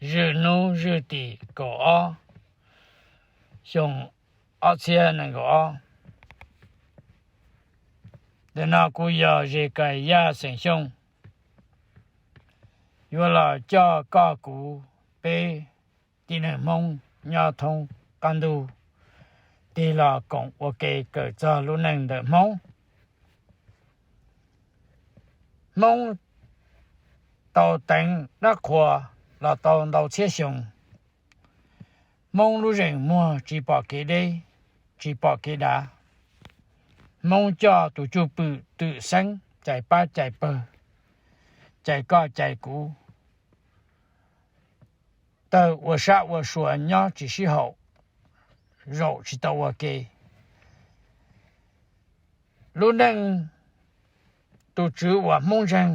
zwj hnub zwj tim kaum ob xyoo ob txhiab nees nkaum ob. Ntawm no kuv yog Zes Kas Yaj xeem Xyooj, yuav los coj koj kuv peb tib neeg Hmoob nyob thoob qab ntuj tig los koom ua ke kawm txog lub neej ntawm Hmoob. Hmoob tau teev dab qhuas los tau ntau txhiab xyoo. Hmoob lub zeem muag tsis pom kev deb, tsis pom kev dav. Hmoob coj tus cwj pwm twm xeeb cais pab cais pawg, cais koj cais kuv, tawg ua sab ua sua nyob tsis sib haum, zaum tsis tau ua ke. Lub neej tus tswv uas Hmoob ntseeg,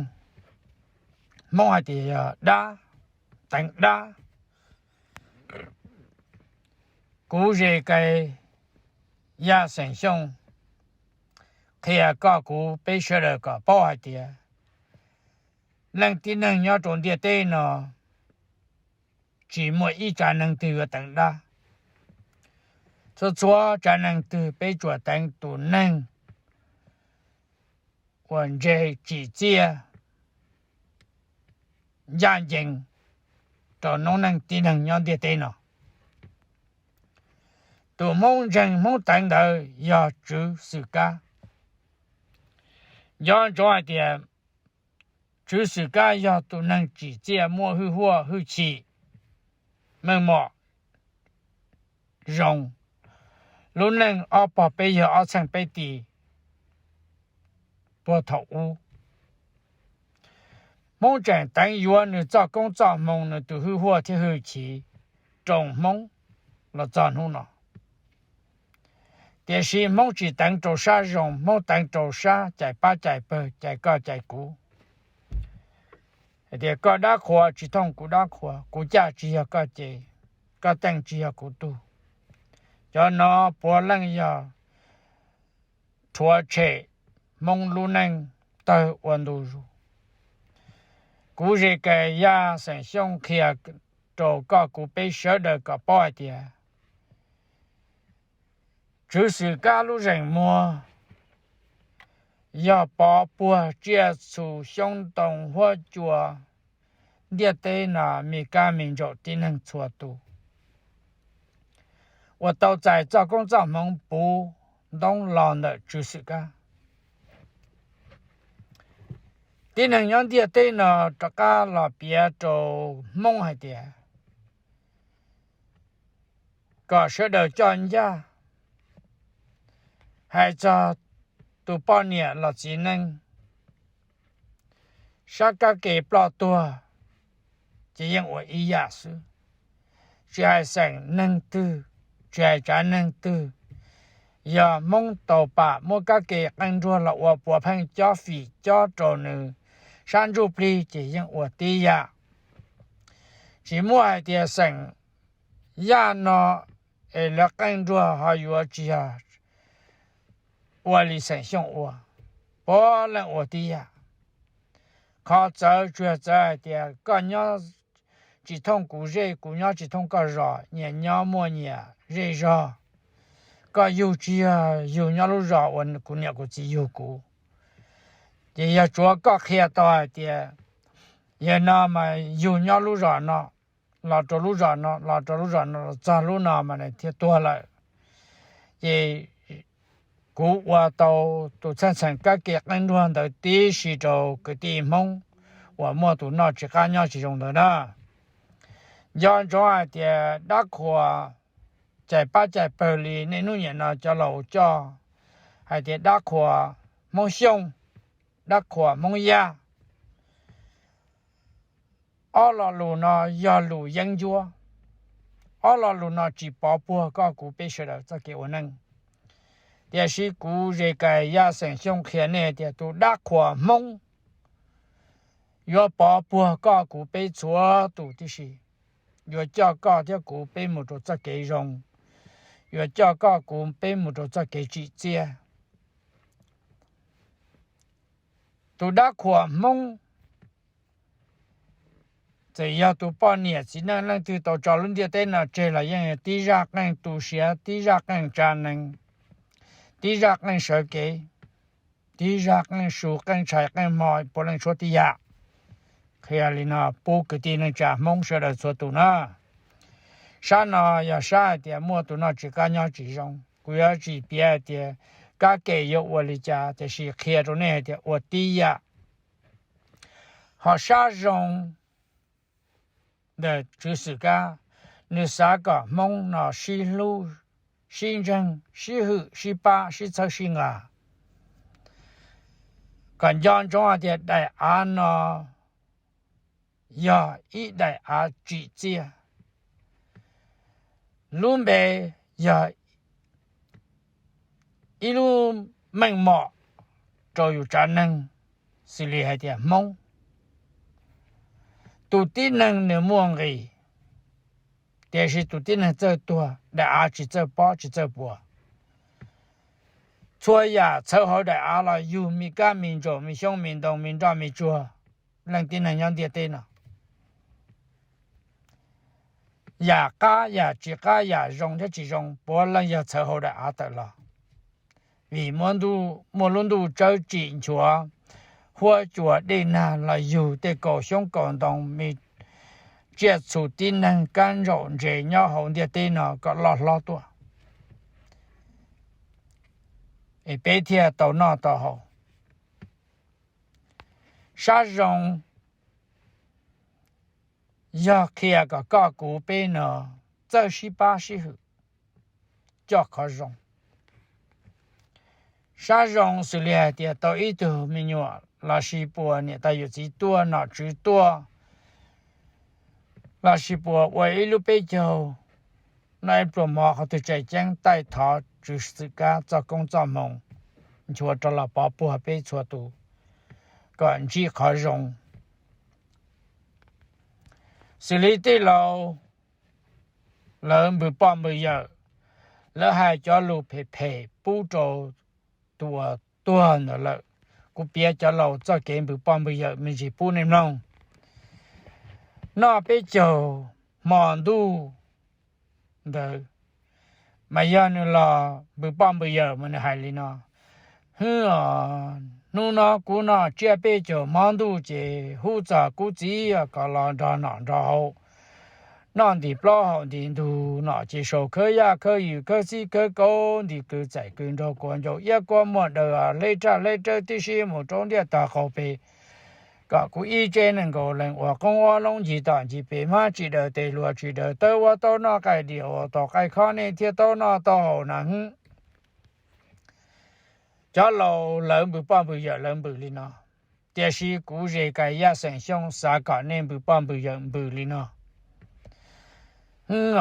Hmoob hais tias yog dab, teev dab. Kuv Zes Kas Yaj xeem Xyooj qhia koj kuv peb sawv daws kom paub hais tias leej tib neeg nyob rau ntiaj teb no tsis muaj ib tsav neeg twg yuav teev dab. Txhua txhua tsav neeg twg peb tsuas teev tus neeg uas ntse tsim txiaj ncaj ncees rau noob neej tib neeg nyob ntiaj teb no. Tus Hmoob ntseeg Hmoob teev ntawd yog Tswv Xwm Kab. Nco ntsoov hais tias Tswv Xwm Kab yog tus neeg tsim txiaj muaj hwj huaj hwj chim, meej mom zoo. Lub neej ob pog peb yawg ob txheej peb tis puag thaum ub, Hmoob tseem teev yuav nws txoj koob txoj hmoo, nws tus hwj huaj thiab hwj chim rau Hmoob los txog hnub no. Tiam sis Hmoob tsis teev rau sab zoo, Hmoob teev rau sab cais pab cais pawg, cais koj cais kuv. Hais tias koj dab qhuas tsis thooj kuv dab qhuas, kuv caj tsis yog koj ces, koj teej tsis yog kuv tug. Cov no puav leej yog rhuav tshem Hmoob lub neej tawg ua ntu zus. Kuv Zes Kas Yaj xeem Xyooj qhia rau koj kuv peb sawv daws kom paub hais tias Tswv Xwm Kab lub zeem muag yog pov puag tsiaj txhu xyoob ntoo huab cua ntiaj teb no me kab me ntsaum tib neeg txhua tus uas tau txais txoj koob txoj hmoov puv ntoob los ntawm Tswv Xwm Kab. Tib neeg nyob ntiaj teb no rov qab los piav rau Hmoob hais tias kom sawv daws coj ncaj, hais txog tus poj niam los txiv neej, sab kab ke ploj tuag ces yeej ua ib yam xwb. Tsis hais xeem neeg twg, tsis hais tsav neeg twg, yog Hmoob tau pam muab kab ke qeej nruag los ua puav pheej cob fim cob rau nws sab ntsuj plig ces yeej ua tib yam. Tsis muaj hais tias xeem Yaj no es lawv qeej nruag ho yuav tsis yog ua li xeem Xyooj ua, puav leej ua tib yam. Qhov txawv tsuas yog txawv hais tias koj nyob tsis thooj kuv zej, kuv nyob tsis thooj koj zos, nyias nyob muaj nyias zej zog. Koj yug tsis yog yug nyob lub zos uas kuv niam kuv txiv yug kuv, ces yog tsuav koj qhia tau hais tias yawg no mas yug nyob lub zos no, los rau lub zos no, los rau lub zos no, los txog lub no mas nws thiaj tuag lawm. Ces kuv ua tau tus txheej txheem kab ke qeej nruag ntawd tib si rau kwv tij Hmoob uas muaj tus noj tsis qab nyob tsis zoo ntawd na. Nco ntsoov hais tias dab qhuas cais pab cais pawg li nej hnub niam no cov laus coj hais tias dab qhuas Hmoob Xyooj, dab qhuas Hmoob Yaj, ob lo lus no yog lus yeeb ncuab. Ob lo lus no tsis pov puag koj kuv peb sawv daws txoj kev ua neej. Tiam sis kuv Zes Kas Yaj xeem Xyooj qhia nej tias tus dab qhuas Hmoob yuav pov puag koj kuv peb txhua tus tib si, yuav coj koj thiab kuv peb mus rau txoj kev zoo, yuav coj koj kuv peb mus rau txoj kev tsim txiaj. Tus dab qhuas Hmoob Txawm yog tus poj niam txiv neej leej twg tau tso lub ntiaj teb no tseg los yeej tib zaj qeej tu siav, tib zaj qeej tsa nees, tib zaj qeej sawv kev, tib zaj qeej su qeej tshais qeej hmo puav leej tshuav tib yam. Qhia li no pub kwv tij neej tsa Hmoob sawv daws txhua tus na. Sab no yog sab hais tias muaj tus noj tsis qab nyob tsis zoo, kuv yuav tsis piav hais tias kab ke yuav ua li cas, tiam sis qhia rau nej hais tias ua tib yam. Ho sab zoo ntawm Tswv Xwm Kab, nws xav kom Hmoob no sib hlub, sib ntseeg, sib hwm, sib pab, sib txhawb sib nqa. Kom nco ntsoov hais tias daim av no yog ib daim av tsim txiaj, lub npe yog ib lub meej mom rau yus tsav neeg, xws li hais tias Hmoob. Tus tib neeg nws muaj nqis, tiam sis tus tib neeg txawj tuag, daim av tsis txawj pob tsis txawj puas. Txhua yam txhawv hauv daim av los yug, me kab me ntsaum, me xyoob me ntoo, me nroj me tsuag, leej tib neeg nyob ntiaj teb no, yam qab yam tsis qab, yam zoo thiab tsis zoo, puav leej yog txhawv hauv daim av tawm los. Vim muaj lub ntuj tsawb tsim nchuav, huab cua dej nag los yug, tej kaus xyoob kaus ntoo, me tsiaj txhu tib neeg, kab ntsaum ntses nyob hauv ntiaj teb no kom loj hlob tuaj, es peb thiaj tau noj tau haus. Sab zoo yog qhia kom koj kuv peb no txawj sib pab sib hwm, coj qhov zoo. Sab zoo xws li hais tias tau ib tug me nyuam lossis puas niam tais yawm txiv tuaj, nom tswv tuaj, lossis puas ua ib lub peb caug, noj ib pluag mov qhov twg tseem ceeb, taij thov Tswv Xwm Kab txoj koob txoj hmoo nchuav rov los pov puag peb txhua tus kom ntsib qhov zoo. Xws li tej laus lawv npws poj npws yawm, lawv hais cov lus phem phem pub rau tus uas tuag ntawd lawm. Kuv piav cov laus txoj kev npws poj npws yawm me ntsis pub nej mloog. Noj peb caug hmo ntuj ntawd, mas yog nws los npws poj npws yawm mas nws hais li no: Hwb, hnub no kuv noj tsiab peb caug hmo ntuj ces hub txog kuv txiv kom los nrog nom nrog haus, noj ntim plaub haus ntim ntug, nom ces sau khawb yaj khawb yws khawb txib khawb kaub, ntim kws txaim kws nraug kua ncauj iab kuab muag daws, hleb raj hleb rawb tib si mus rau ntiaj tog qaug pes, kom kuv ib tsev neeg nkaus leej ua qoob ob loob ncig toj ncig pes, hmab tsis daws tes hluas tsis daws tawb, ua tau noj qaij diav ua tau qaij khob, nej thiaj tau noj tau haus na hwb. Cov laus lawv npws poj npws yawm lawv npws li no, tiam sis kuv Zes Kais Yaj xeem Xyooj xav kom nej npws poj npws yawm npws li no: Hwb,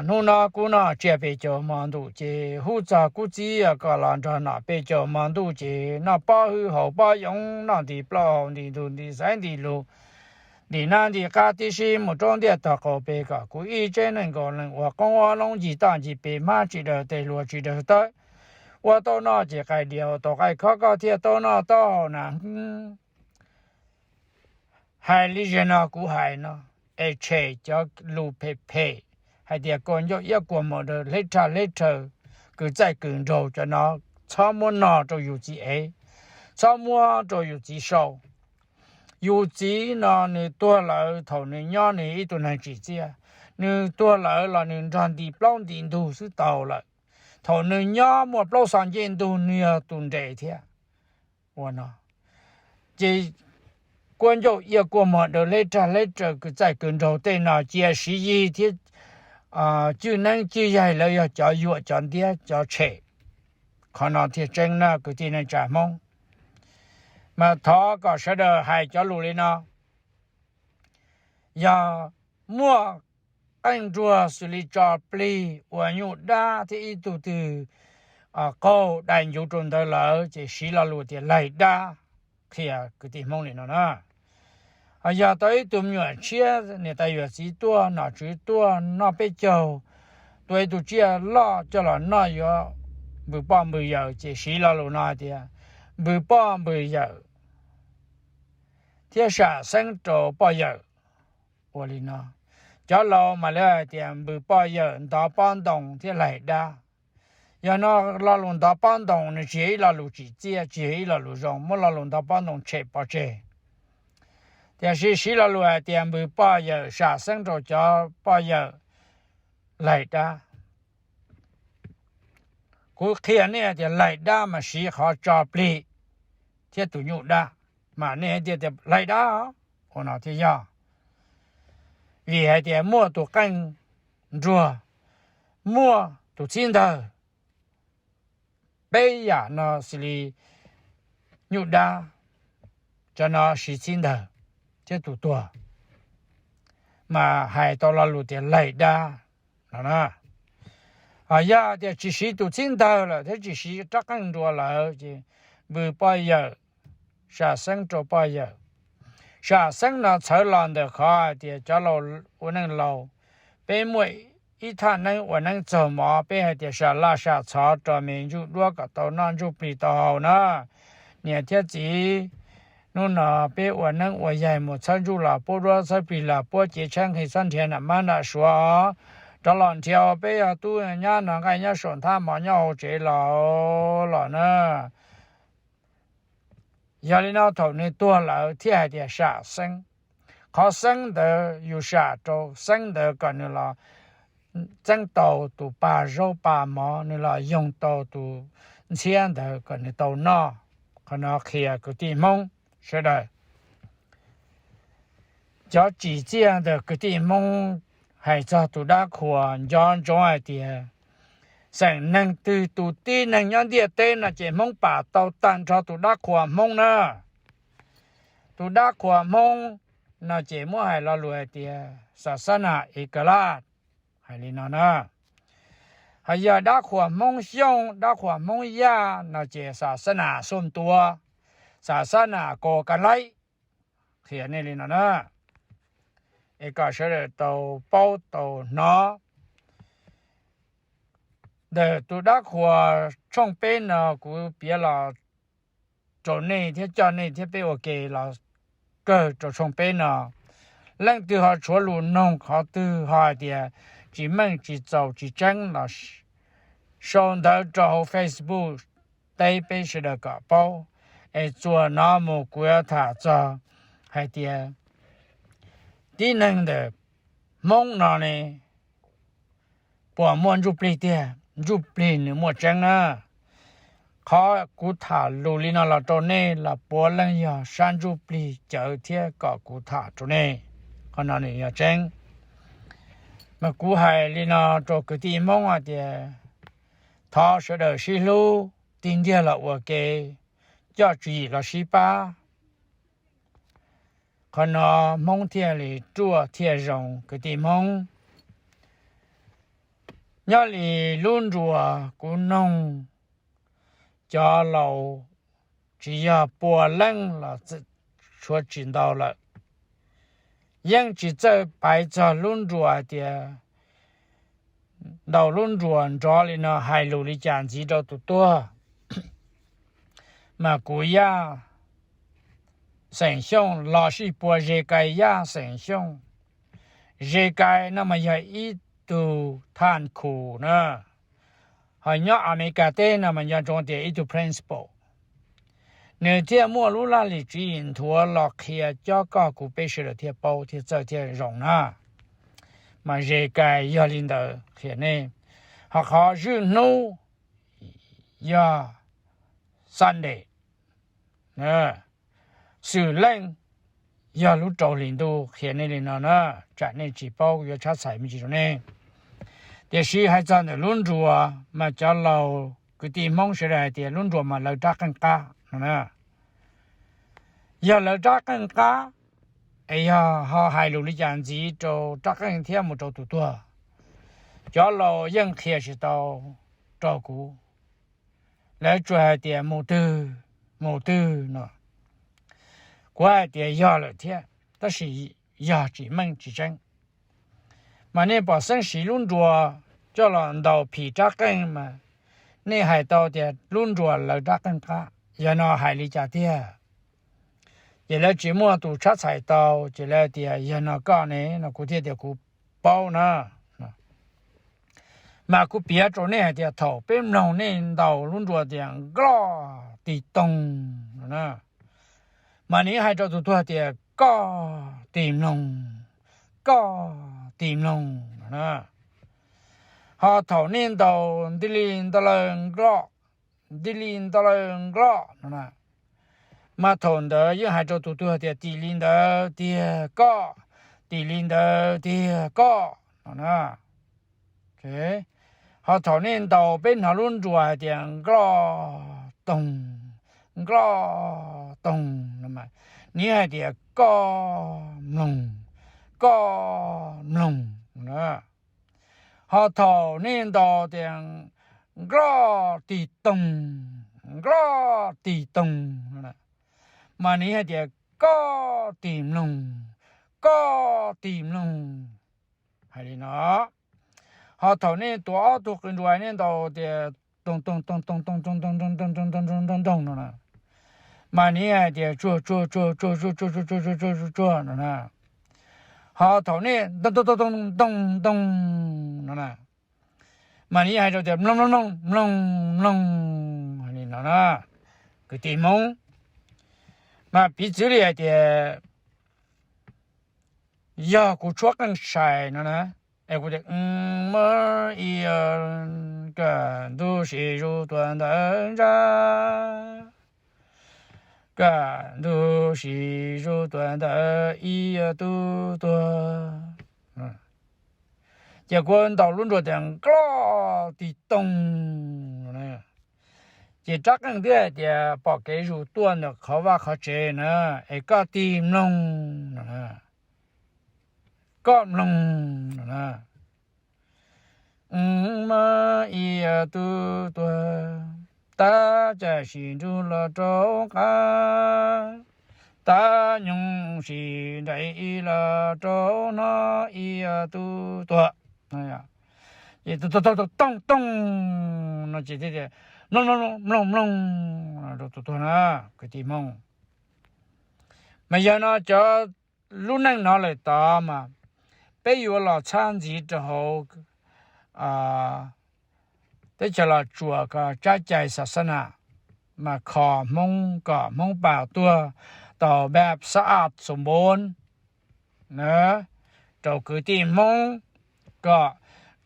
hnub no kuv noj tsiab peb caug hmo ntuj ces hub txog kuv txiv kom los nrog nom peb caug hmo ntuj ces noj pob hwb haus pob yoov, noj ntim plaub haus ntim ntug, ntim xaiv ntim lug, ntim nab ntim qab tib si mus rau ntiaj tog qaug pes, kom kuv ib tsev neeg nkaus leej ua qoob ob loob ncig toj ncig pes, hmab tsis daws tes hluas tsis daws tawb, ua tau noj ces qaij diav ua tau qaij khob, koj thiaj tau noj tau haus na hwb. Hais li zej no kuv hais no, es tshem cov lus phem phem hais tias kua ncauj iab kua muag daws, hleb raj hleb raws, kws txaij kws nraug, cov no txhob muab nog rau yus txiv ev, txhob muab rau yus txiv sau. Yus txiv no nws tuag lawm, thaum nws nyob nws ib tug neeg tsim txiaj, nws tuag lawm los nws nrog ntim plaub ntim ntug xwb tau lawm. Thaum nws nyob muaj plaub xo ncej ntug nws yog tus nres thiab. Ua no ces kua ncauj iab kua muag daws, hleb raj hleb raws, kws txaij kws nraug tej no cia siv yig thiab cwj neeb cwj yaig, lawv yog cov yuam cov ntiab cov tshem. Qhov no thiaj tseeb na kwv tij neej tsa Hmoob. Mas thov kom sawv daws hais cov lus li no. Yog muaj qeej nruas xws li tso plig, ua nyuj dab thiab ib tug twg qaug dai ncuv rau ntawd lawm ces siv lo lus tias laig dab, qhia kwv tij Hmoob li no na. Ho yog tau ib tug me nyuam tshiab, niam tais yawm txiv tuaj, nom tswv tuaj, noj peb caug, tua ib tug tsiaj loj coj los noj yuav npws poj npws yawm ces siv lo lus no hais tias npws poj npws yawm thiab sam xeeb rau poj yawm. Ua li no, cov laus mas lawv hais tias npws poj yawm ntov pob ntoo thiab laig dab. Yog no, lo lus ntov pob ntoo nws tsis yog ib lo lus tsim txiaj, tsis yog ib lo lus zoo, muab lo lus ntov pob ntoo tshem pov tseg. Tiam sis siv lo lus hais tias npws poj yawm sam xeeb rau cov poj yawm laig dab. Kuv qhia nej tias laig dab mas siv qhov tso plig thiab tus nyuj dab, mas nej tias laig dab ua no thiaj yog, vim hais tias muaj tus qeej nruag, muaj tus txhib ntawg, peb yam no xws li nyuj dab, cov no siv txhib ntawg thiab tus tuag, mas hais tau lo lus tias laig dab no na. Ho yog tias tsis siv tus txhib ntawg lawm thiab tsis siv rab qeej nruas lawm ces npws poj yawm, sam xeeb rau poj yawm. Sam xeeb no txhawv los ntawm qhov hais tias cov laus ua neej laus, peb muaj ib thaj neeb ua neeb txaug mov, peb hais tias sam laj sam txhov rau me ntsuj duab kom tau noj ntsuj plig tau haus na. Niam thiab txiv, hnub no peb ua neeb ua yaig mus txhawb ntsuj los puab duab, txhawb plig los puab cev tshab nqhis, txhob nrhiav nram mab nram suav os. Rov los nrhiav peb yog tub nyab no nqaij nyob saum nthab mov nyob hauv tsev los los na. Yog li no thaum nws tuag lawm thiaj hais tias sam xeeb. Qhov xeeb ntawd yus sam rau xeeb ntawd kom nws los txeeb tau tus pa zaub pa mov, nws los yoog tau tus ntxhiab ntawd kom nws tau noj. Qhov no qhia kwv tij Hmoob sawv daws. Cov tsim txiaj ntawm kwv tij Hmoob hais txog tus dab qhuas nco ntsoov hais tias xeem neeg twg tus tib neeg nyob ntiaj teb no ces Hmoob pam tau tag nrho tus dab qhuas Hmoob na. Tus dab qhuas Hmoob no ces muab hais lo lus hais tias xas xab nas es ka laj, hais li no na. Ho yog dab qhuas Hmoob Xyooj, dab qhuas Hmoob Yaj no ces xas xab nas xuam tua, xas xab nas ko ka laib, qhia nej li no na, es kom sawv daws tau paub tau hnov. Ntawm tus dab qhuas tshooj peb no kuv piav los rau nej thiab coj nej thiab peb ua ke los kawg rau tshooj peb no. Leej twg ho tshuav lus noog qhov twg ho hais tias tsis meej tsis txaus tsis tseeb los sau ntawv rau hauv Facebook teb peb sawv daws kom paub. Es txuas no mus kuv yuav tham txog hais tias tib neeg ntawm Hmoob no ne puas muaj ntsuj plig tiag, ntsuj plig nws muaj tseeb na. Qhov kuv tham lus li no los rau nej los puav leej yog sab ntsuj plig cawv thiab kom kuv tham rau nej. Qhov no nws yog tseeb. Mas kuv hais li no rau kwv tij Hmoob hais tias thov sawv daws sib hlub, tig ntiag los ua ke, coj tswv yim los sib pab. Qhov no Hmoob thiaj li ruaj thiaj zoo kwv tij Hmoob. Nyob li lub nruas kuv noog cov laus tsis yog pua leej los tshuav tsis ntau lawm. Yeej tsis txawj paiv txog lub nruas hais tias ntau lub nruas nrov li no hais lus li cas ntxiv rau tus tuag. Mas kuv Yaj xeem Xyooj los sij puas Ze Kai Yaj xeem Xyooj. Ze Kai no mas yog ib tug thaj khum na, ho nyob Amelikas teb no mas nco ntsoov tias ib tug principal. Nws thiaj muaj lub laj lim tswv yim nthuav los qhia cob koj kuv peb sawv daws thiaj paub thiaj txawj thiaj zoo na. Mas Ze Kai yog li ntawd qhia nej. Ho qhov zwj hnub yog Sunday, xwm leej yog lub rau hlis ntuj qhia nej li no na. Tsam nej tsis paub yuav tshab txhais me ntsis rau nej. Tiam sis hais txog ntawm lub nruas mas cov laus kwv tij Hmoob sawv daws hais tias lub nruas mas lawv rab qeej qab no na. Yog lawv rab qeej qab, es yog ho hais lus li cas ntxiv rau rab qeej thiab mus rau tus tuag, cov laus yeej qhia tsis tau rau kuv. Lawv tsuas hais tias mus twg mus twg no. Kuv hais tias yog lawm thiab, tab sis yog tsis meej tsis tseeb. Mas nej pom xeeb siv lub nruas coj los ntaus phim rab qeej mas nej hais tau tias lub nruas lawv rab qeej qab, yog no hais li cas tiag? Ces lawv tsis muaj tus tshab txhais tau, ces lawv tias, Yog no koj ne? No kuv thiaj tias, Kuv paub na. Mas kuv piav rau nej hais tias thaum peb mloog nej ntaus lub nruas tias Nkloj Tis Toog no na, mas nws hais rau tus tuag tias, Koj tis mloog, koj tis mloog no na. Ho thaum nej ntaus Nti Li Nta Law Nkloj, Nti Li Nta Law Nkloj no na, mas thaum ntawd yeej hais rau tus tuag tias, Tim li ntawd tiag koj, tim li ntawd tiag koj no na. Ho thaum nej ntaus peb hnov lub nruas hais tias Nkloj Toog, Nkloj Toog no, nws hais tias, Koj mloog, koj mloog no na. Ho thaum nej ntaus tias Nkloj Tis Toog, Nkloj Tis Toog no, mas nws hais tias, Koj tis mloog, koj tis mloog, hais li no. Ho thaum nej tuav ob tug qws nruas nej ntaus tias Toog Toog Toog Toog Toog Toog Toog Toog Toog Toog Toog no na, mas nws hais tias, Tsuag tsuag tsuag tsuag tsuag tsuag tsuag tsuag tsuag tsuag tsuag no na. Ho thaum nej Toog Toog Toog Toog Toog Toog no na, mas nws hais rau tias, Mloog mloog mloog mloog mloog, hais li no na. Kwv tij Hmoob, mas piv txwv li hais tias yog kuv tshuab qeej sai no na, es kuv tias, Mab ib, kaj ntug si zuj tua ntawm ntsab, kaj ntug si zuj tua ntawm ib tug tuag, ces kuv ntaus lub nruas tias Nkloj Tis Toog no, ces rab qeej twb hais tias pom kev zus tuaj ntawm qhov vaj qhov tsev na, es koj tig mloog no, koj mloog no na. Mab ib tug tuag, tab cam sim nrug los rau qab, tab nyoog sim nraim ib los rau no ib tug tuag. Ces toog toog toog no ces mloog mloog mloog rau tus tuag na, kwv tij Hmoob. Mas yog no cov lub neej no lawm tod mas peb yuav los txhab ntxiv rau hauv teb chaws Los Tsuas ko tsab cai xa xa na, mas kho Hmoob kom Hmoob pam tuag tau npab xab aj xus npob na, rau kwv tij Hmoob kom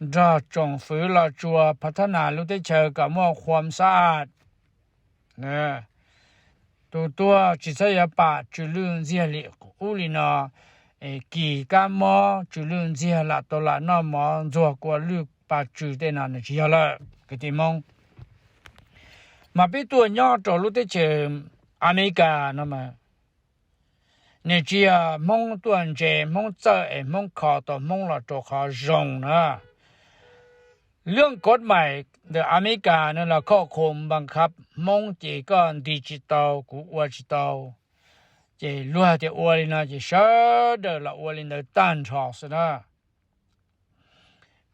nrog tsoom fwv Los Tsuas phav thab nas lub teb chaws kom muaj khuam xab aj. Tus tuag tsis txhob yuav pam tsw lwj ntxiag li ub li no, kis kab mob tsw lwj ntxiag lam tau lam noj mov ntxuag kua lwj pam tsw tej no nws tsis yog lawm kwv tij Hmoob. Mas peb tuaj nyob rau lub teb chaws Amelikas no mas nws tsis yog Hmoob tuaj ntse Hmoob txawj es Hmoob kho tau Hmoob los rau qhov zoo na. Lub kod mais ntawm Amelikas no los khoj khum npa khab Hmoob ces koj nti tsis tau kuv ua tsis tau, ces luag tias ua li no ces sawv daws los ua li ntawd tag nrho xwb na.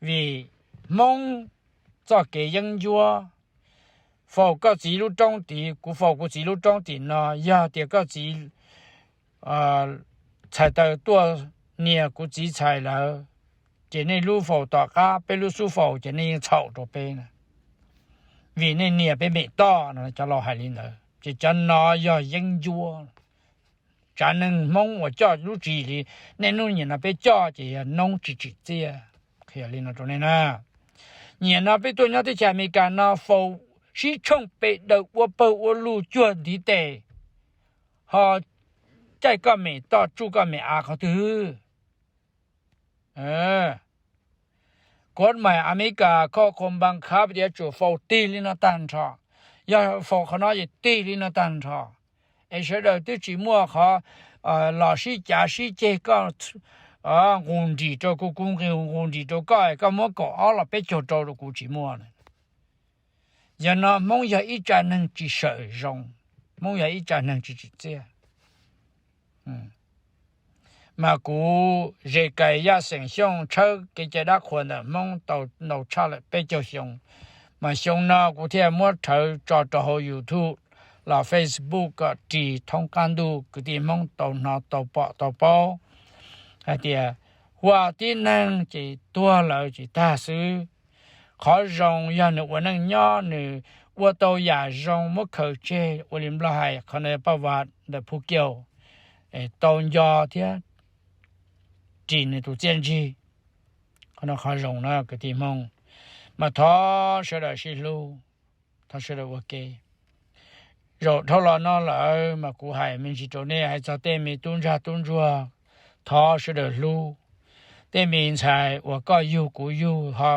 Vim Hmoob txoj kev yeeb ncuab, faus koj txiv lub roob tid kuv faus kuv txiv lub roob tim no, yog tias koj txiv txhais taws tuaj nias kuv txiv txhais lawm, ces nej lub faus tom qab peb lub xub faus ces nej yeej txhaum rau peb na, vim nej nias peb mem toj no. Cov laus hais li ntawd ces cov no yog yeeb ncuab. Tsav neeg Hmoob uas coj lub tswv yim li nej hnub nyiam no peb coj ces yog noob tsis tsim txiaj. Qhia li no rau nej na, nyiam no peb tuaj nyob teb chaws Amelikas no faus sib tshooj pes daws ua pawg ua lug cuag ntiv tes, ho caij koj mem toj tsuj koj mem av qhov twg? Kod mais Amelikas khoj khum npa khab tias tsum faus tig li no tag nrho, yog faus qhov no ces tig li no tag nrho, es sawv daws twb tsis muaj qhov los sib cav sib ceg koj nqus nrim rau kuv kuv nqus nrim rau koj es koj muab kaum ob los peb caug rau rau kuv tsis muaj. Yog no Hmoob yog ib tsav neeg tsis sawm zoo, Hmoob yog ib tsav neeg tsis tsim txiaj. Mas kuv Zes Kais Yaj Xeem Xyooj tshawb kev cai dab qhuas ntawm Hmoob tau ntau tshaj lawm peb caug xyoo, mas xyoo no kuv thiaj muab rhawv tso rau hauv YouTube los Facebook kom ris thoob qab ntuj kwv tij Hmoob tau hnov tau pom tau paub hais tias ua tib neeg ces tuag lawm tsis tag xwb. Qhov zoo yog nws ua neej nyob nws ua tau yam zoo muab khaws tseg ua li Nplog hais qhov no paj vas ntawm Phu Kiau tau nco thiab ris nws tus txiaj ntsig. Qhov no qhov zoo na kwv tij Hmoob, mas thov sawv daws sib hlub, thov sawv daws ua ke. Zaum dhau los no lawm mas kuv hais me ntsis rau nej hais txog tej me tub ntsag tub ntsuag, thov sawv daws hlub. Tej me ntxhais uas koj yug kuv yug ho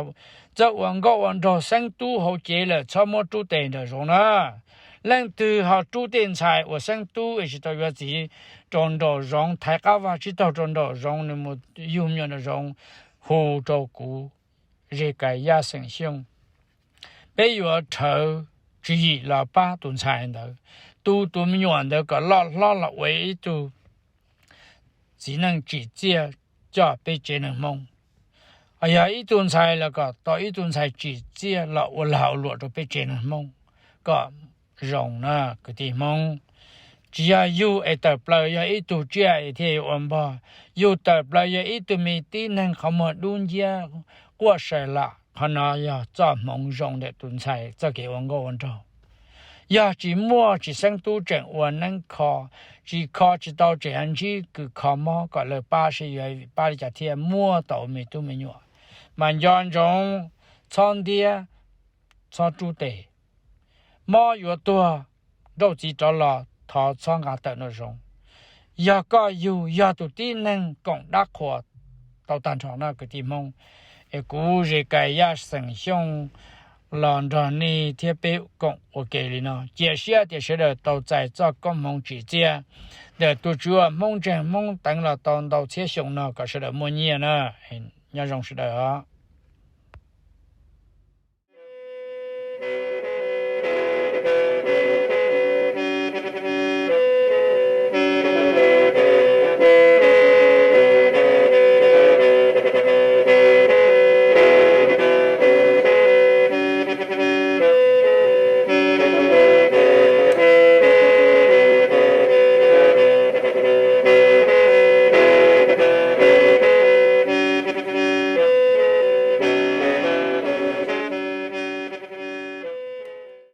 txawj ua nkauj ua nraug xeeb tub hauv cev lawm txhob muab rub tes nraum zoov na. Leej twg ho rub tej ntxhais uas xeeb tub es tsis tau yuav txiv rau nraum zoov, thaiv qab vaj tsib taug rau nraum zoov, nws mus yug me nyuam nraum zoov, hu rau kuv, Zes Kais Yaj xeem Xyooj, peb yuav rhawv tswv yim los pab tus ntxhais ntawd, tu tus me nyuam ntawd kom loj hlob los ua ib tug txiv neej tsim txiaj coj peb tsev neeg Hmoob. Yog ib tug ntxhais los kom tau ib tug ntxhais tsim txiaj los ua lag ua luam rau peb tsev neeg Hmoob kom zoo na kwv tij Hmoob. Tsis yog yug es tawm plaws yog ib tug tsiaj es thiaj yuav ua npog, yug tawm plaws yog ib tug me tib neeg qhov muag dub nciab quaj sai lam. Qhov no yog txoj hmoov zoo ntawm tus ntxhais txoj kev ua nkauj ua nraug. Yog tsis muaj tsis xeeb tub tseem ua neeb kho, tsis kho tsis tau tseem yuav ntsib kws kho mob kom lawv pab seb yuav pab li cas thiaj muaj tau me tub me nyuam. Mas nco ntsoov, txhob ntiab, txhob rub tes. Mob yuav tuag, nrauj txiv rov los thov txhob nqa tawm nraum zoov. Yog koj yug yog tus tib neeg koom dab qhuas tau tag nrho no kwv tij Hmoob, es kuv Zes Kais Yaj xeem Xyooj los nrog nej thiab peb koom ua ke li no. Cia siab tias sawv daws tau txais txoj koob hmoov tsim txiaj ntawm tus Tswv uas Hmoob ntseeg Hmoob teev los tau ntau txhiab xyoo no kom sawv daws muaj nyiaj na. Nyob zoo sawv daws os.